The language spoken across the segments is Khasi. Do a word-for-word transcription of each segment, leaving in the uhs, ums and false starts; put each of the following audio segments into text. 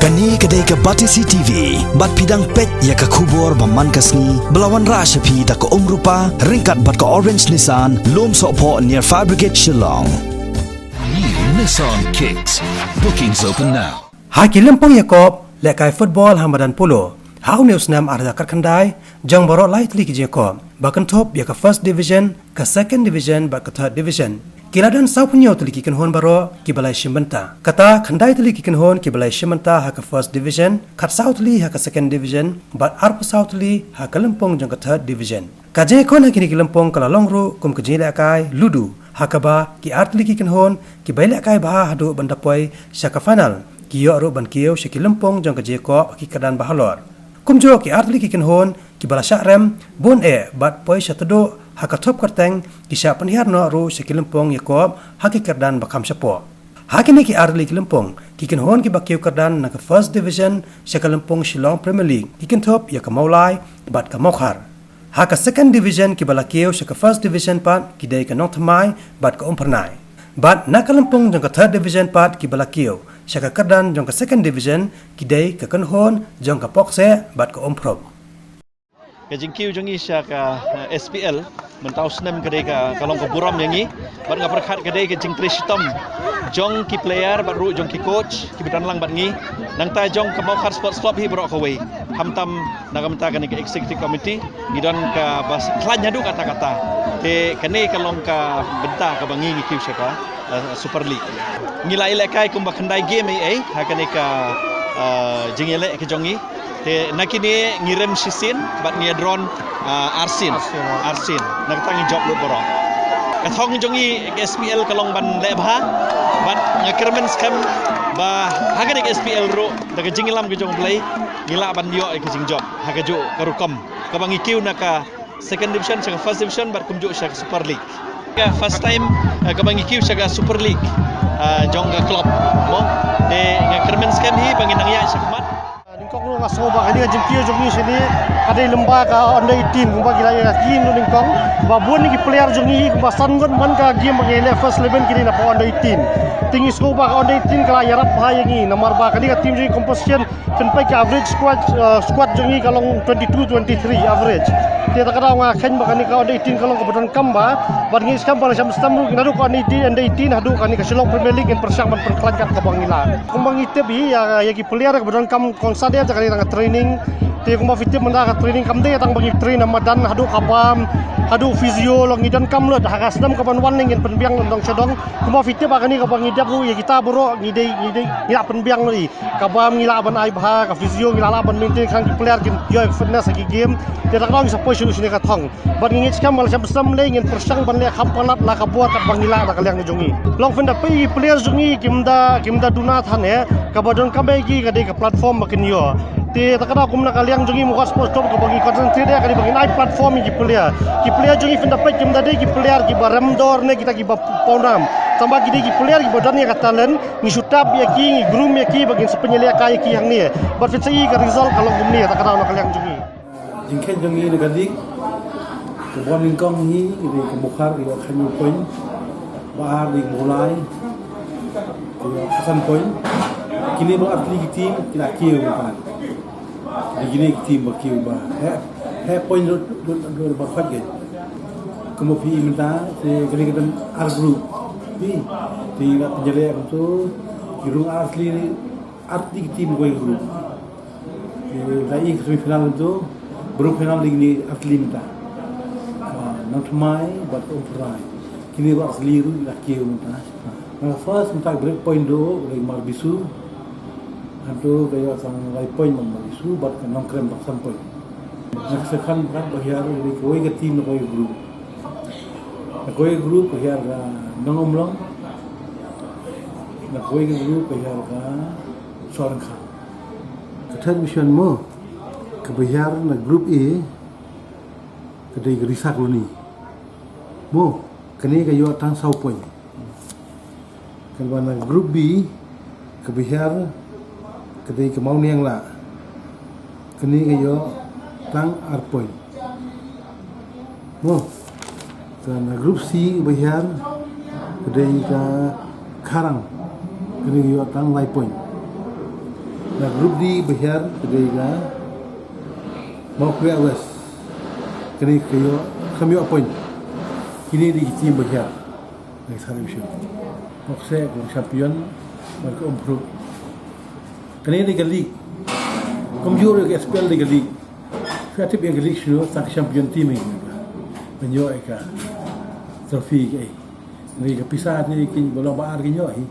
Kane ka dei ka Batesi T V, bad phi dang peit ïa ka khubor ba man ka sngi, ba la wanrah sha phi da ka Umrupa, ryngkat bad ka Orange Nissan, Lumsohphoh near Fire Brigade Shillong. New Nissan Kicks. Bookings open now. Ha ki lympung ïakop, lehkai football ha madan polo. Ha une u snem ar hajar khatkhyndai, jong baroh lai tylli ki jingïakop ba kynthup ïa ka First Division, ka Second Division bad ka Third Division. Ki la don sawphew hynñiew tylli ki kynhun baroh kiba la ïashim bynta. Kata khyndai tylli ki kynhun kiba la ïashim bynta ha ka First Division, khatsaw tylli ha ka Second Division bad arphew saw tylli ha ka lympung jong ka Third Division. Ka jingïakhun ha kine ki lympung ka la long ruh kum ka jingïalehkai ludu, ha kaba ki ar tylli ki kynhun kiba ïalehkai bha haduh ban da poi sha ka final ki ïoh ruh ban kiew sha ki lympung jong ka jingïakop ha ki kyrdan ba halor. Kumjuh ki ar tylli ki kynhun kiba la shah rem bun eh bad poi sha tduh ha ka thop kyrteng ki shah pynhiar noh ruh sha ki lympung ïakop ha ki kyrdan ba kham shapoh. Ha kine ki ar tylli ki lympung, ki kynhun kiba kiew kyrdan na ka First Division sha ka lympung Shillong Premier League ki kynthup ïa ka Mawlai bad ka Mawkhar. Ha ka Second Division kiba la kiew sha ka First Division pat ki dei ka Nongthymmai bad ka Umphyrnai. Bad na ka lympung jong ka Third Division pat kiba la kiew sha ka kyrdan jong ka Second Division ki dei ka kynhun jong ka Pokseh bad ka Umphrup. Ka jingkiew jong ngi sha ka, eh, S P L mynta u snem ka dei ka, ka long ka burom ïa ngi. Bad nga pyrkhat ka dei ka jingtrei shitom jong ki player bad ruh jong ki coach kiba don lang bad ngi. Nangta jong ka Mawkhar Sports Club hi baroh kawei. Khamtam na ka bynta kane ka executive committee ngi don kaba khlaiñ haduh katta katta. Te kane ka long ka bynta kaba ngi ngi kiew sha ka, eh, Super League. Ngi la ïalehkai kumba khyndai game ei ei ha kane ka, eh, jingïaleh ka jong ngi. Te na kine ngi rem shisien bad ngi ïadron, ah, arsien. Arsien, ah. Arsien. Na kata ngi jop lut baroh. Ka thong jong ngi ka S P L ka long ban leh bha. Bad nga kyrmen skhem ba ha kane ka S P L ruh da ka jingïalam ka jong U Blei ngi lah ban ïoh ïa ka jingjop ha kajuh ka rukom kaba ngi kiew na ka Second Division sha ka First Division bad kumjuh sha ka Super League. Ka first time, eh, kaba ngi kiew sha ka Super League, eh, jong ka club mo. Te nga kyrmen skhem hi ba ngin nang ïaid shakhmat. Nyngkong ruh nga sngew ba kane ka jingkiew jong ngi shane ka dei lyngba ka under eighteen, kumba ki la ïathuh ruh nyngkong ba bun ki player jong ngi kumba san ngut man ka game ba ngi leh first eleven ki dei na ka under eighteen. Te ngi sngew ba ka under eighteen ka la ïarap bha ïa ngi namar ba kane ka team jong ngi composition, pynpeit ka average squad, uh, squad jong ngi ka long twenty-two twenty-three average. Te ta ka daw nga kheiñ ba kane ka under eighteen ka long kaba donkam bha. Bad ngi skhem ba la sham stam ruh naduh ka under eighteen, under eighteen haduh kane ka Shillong Premier League ngin pyrshang ban pynkhlaiñ kat kaba ngi lah. Kumba ngi tip hi ïa, ïa ki player kaba donkam kongsan de ïa kane ka training. Te kumba phi tip mynta ka training kam dei tang ba ngi train na madan, haduh ka bam, haduh physio, long ngi donkam lut ha ka snem kaban wan ne ngin pynbiang lut dong sha dong. Kumba phi tip ba kane kaba ngi dep ruh ïa kita baroh ngi dei, ngi dei ngi la pynbiang lut hi. Ka bam ngi lah ban ai bha, ka physio ngi lah lah ban maintain khnang ki player kin ïoh fitness ha ki game. Te da ka daw ngi sa poi sha une ka thong. Bad ngi ngeit skhem ba la sham snem lei ngin pyrshang ban leh kham palat la ka bor kat ba ngi lah da ka liang jong ngi. Long phin da peit ki player jong ngi kim da, kim da duna than eh. Kaba donkam ïa ki ka dei ka platform ba kin ïoh. Te da ka daw kum na ka liang jong ngi Mawkhar Sports Club kaba ngi concentrate eh ka dei ba ngin ai platform ïa ki player. Ki player jong ngi phin da peit kim da dei ki player kiba rem dor ne kita kiba pawnam. Tangba ki dei ki player kiba don ïa ka talent. Ngi shu tap ïa ki, ngi groom ïa ki ba kin sa pynïalehkai ïa ki hangne. Bad phin sa i ka result ka long kumne, ta ka daw na ka liang jong ngi. Jingkheiñ jong ngi na ka league, ka bor nyngkong hi, ka dei ka Mawkhar ka ïoh khathynñiew point, ba ar dei ka Mawlai ka ïoh san point. Kine baroh ar tylli ki team ki la kiew mynta. Dei kine ki team ba kiew ba heh, heh point ruh, ruh, ruh ba khot ge. Kumba phi i mynta te kane ka don ar group. Phi te ngi la pynïaleh kumto, ki rung ar tylli, ar tylli ki team kawei ka group. Te la i ka semi final kumto, ba rung final dei kine ar tylli mynta. Ah, Nongthymmai bad Umphyrnai. Kine baroh ar tylli ruh la kiew mynta. Na ka first mynta ka break point ruh, u dei Marbisu. Hangto ka ïoh tang lai point Marbisu, bad ka Nongkrem tang san point. Na ka second pat ba hiar u dei kawei ka team na kawei ka group. Na kawei ka group ka hiar ka Nongumlong. Na kawei ka group ka hiar ka Sohryngkhang. Ka third division mo, kaba hiar na group A, ka dei ka Risa Colony. Mo, kane ka ïoh tang saw point. Katba na group B, kaba hiar, ka dei ka Mawniangla. Kane ka ïoh tang ar point. Mo, ka na group C kaba hiar, ka dei ka Kharang. Kane ka ïoh tang lai point. Na group D ba hiar ka dei ka Mawkwe West. Kane ka ïoh, kam ïoh point. Kine dei ki team ba hiar. Next time show. Mawkwe ka champion, man ka um pro. Kane dei ka league. Kumjuh ka S P L dei ka league. Ka tip ïa ka league shuh, tang champion team ïa ka. Ban ïoh ïa ka trophy ka. Dei ka pisa dei ki ba long ba ar ki ïoh hi.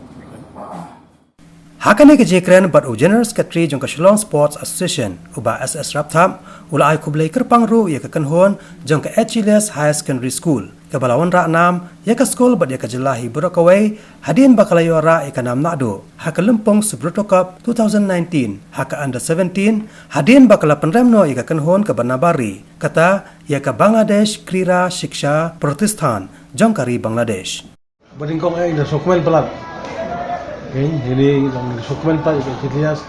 Ha kane ka jingkren bad u General Secretary jong ka Shillong Sports Association, u Bah S S Rapthap, u la ai khublei kyrpang ruh ïa ka kynhun jong ka Achilles Higher Secondary School, kaba la wanrah nam ïa ka skul bad ïa ka jylla hi baroh kawei, hadien ba ka la ïoh rah ïa ka nam naduh ha ka lympung Subroto Cup two thousand nineteen ha ka under seventeen, hadien ba ka la pynrem noh ïa ka kynhun kaba nabar ri, kata ïa ka Bangladesh Krira Shiksha Pratisthan jong ka ri Bangladesh. Ba nyngkong eh, ngin da sngewkmen palat. Keiñ, ine ngin da sngewkmen palat ïa ka Achilles.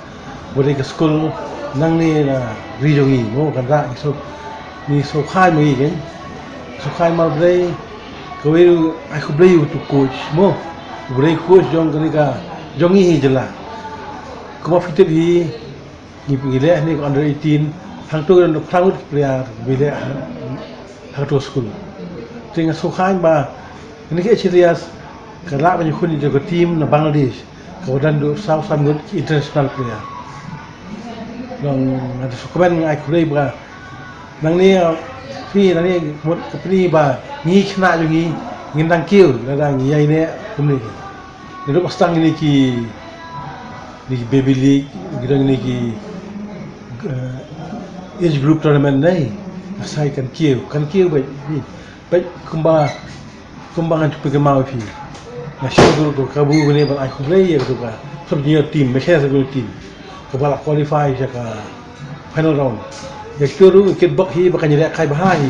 Ba dei ka skul nangne na ri jong ngi, mo, kan da ngi sngewkmen, ngi sngewkmen ma ngi, keiñ. Sngewkmen ma Blei, kawei ruh ai khublei ïa utu u coach, mo. Ba dei coach jong kane ka, jong ngi hi jylla. Kumba phi tip hi, ngi, ngi leh hangne ka under eighteen, hangto ka don phra ngut ki player, ngi leh ha, hangto ka skul. Te nga sngewkmen ba, kane ka Achilles, ka lah ban ïakhun ïa ka team na Bangladesh, kaba don haduh saw san ngut ki international player. Long, nga da sngewkmen, nga ai khublei ba, nangne, phi, nangne, mut, ka pynban ba, ngi khynnah jong ngi, ngin nang kiew, lada ngi ïaineh kumne. Naduh ba sdang kine ki, kine ki baby league, kine ki, eh, age group tournament ne. Nga sa ïa kan kiew, kan kiew beit, beit kumba, kumba ngan shu pynkynmaw ïa phi. Nga shu dur ko kabu kine ban ai khublei ïa ka duka. Sub junior team, me khe sa team. Kaba la qualify sha ka final round. Ïa kito ruh ki bok hi ba kan ïalehkai bha hi.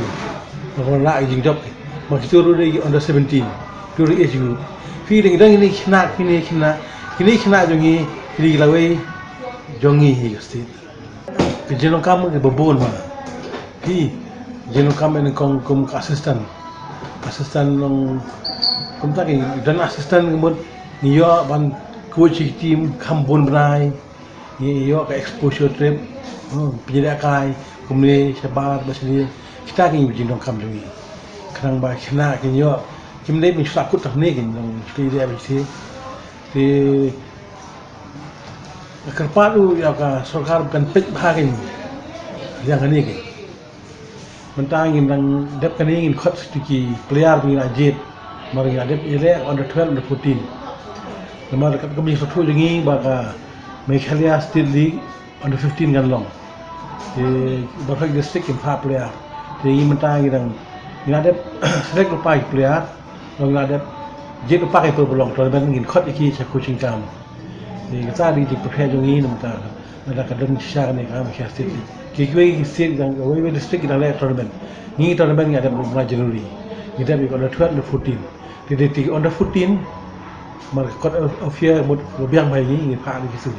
Ba kan lah jingjop hi. Ma kito ruh dei under seventeen. Kito ruh age group. Phi dang dang kine khynnah, kine khynnah, kine khynnah jong ngi, kine ki lawei jong ngi hi ka state. Ka jinglong kam ka ba bun ma. Phi jinglong kam nyngkong kum ka assistant. Assistant long kumta ki don assistant ka mut ngi ïoh ban coach team kham bun bnai. Ngi ïoh ka exposure trip, hmm, pynïadei kai, kumne, shabar, ba shane, kita ki jingdonkam jong ngi. Khnang ba khynnah kin ïoh, kim dei ban shu kut tang ne kin, nang shu ïadei ba shi. Te, kyrpad u ïa ka sorkar ba kan peit bha kin, ïa kane kin. Mynta ngin dang dep kane ngin khot ki player ba ngin la jied. Namar ngin la dep ïaleh under twelve, under fourteen. Namar kat ka bynta sngewthuh jong ngi ba ka Meghalaya State League under fifteen kan long. Te baroh ki district kin phah player. Te ngi mynta ngi dang, ngin la dep select lypa ki player. Long la dep jied lypa ki pyrblong tournament ngin khot ïa ki sha coaching camp. Te kata dei ki pyrkhat jong ngi mynta. Lada ka don shisha kane ka Meghalaya State. Ki kiwei ki state dang, kiwei kiwei district ki dang leh tournament. Ngi tournament ngi dep mynta January. Ngi dep ïa ka under twelve, under fourteen. Te dei ki under fourteen. Mar ka kot of, of year mut ba biang bha ïa ngi, ngi phah ïa ki shuh.